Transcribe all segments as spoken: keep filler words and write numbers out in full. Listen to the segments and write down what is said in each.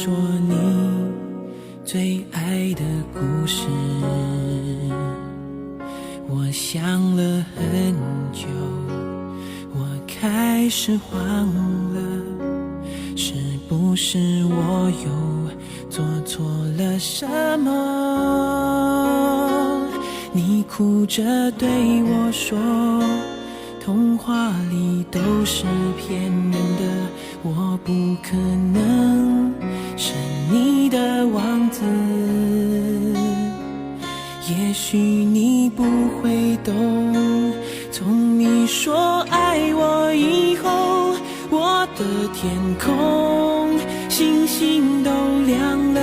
说你最爱的故事。我想了很久，我开始慌了，是不是我又做错了什么？你哭着对我说，童话里都是骗人的，我不可能是你的王子。也许你不会懂，从你说爱我以后，我的天空星星都亮了。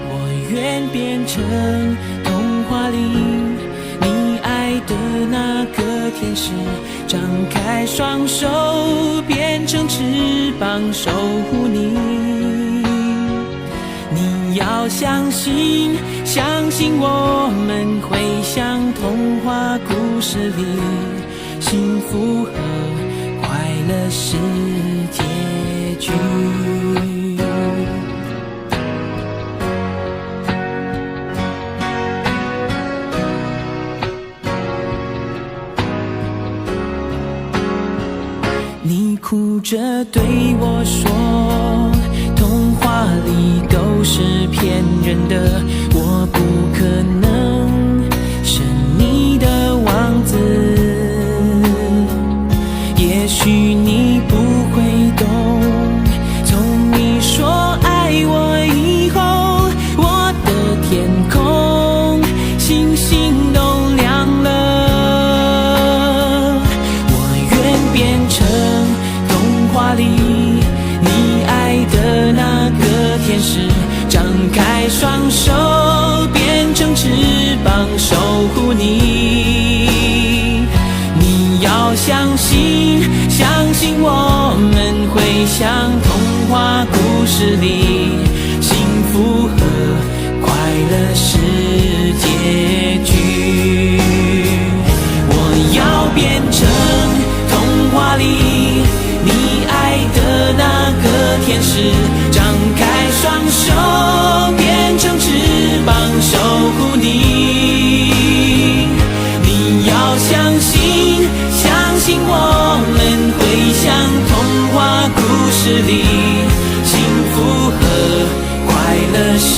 我愿变成童话里你爱的那个天使，张开双手，变成翅膀，守护你。你要相信，相信我们会像童话故事里，幸福和快乐是结局。 你哭着对我说，童话里都是骗人的，我不可能是你的王子。也许你不会懂，从你说爱我以后，我的天空星星都亮了。我愿变成童话里你爱的那个天使，张开双手，变成翅膀，守护你。你要相信，相信我们会像童话故事里，幸福和快乐是结局。我要变成童话里你爱的那个天使，张开双手，变成翅膀，守护你。你要相信，相信我们会像童话故事里，幸福和 快乐是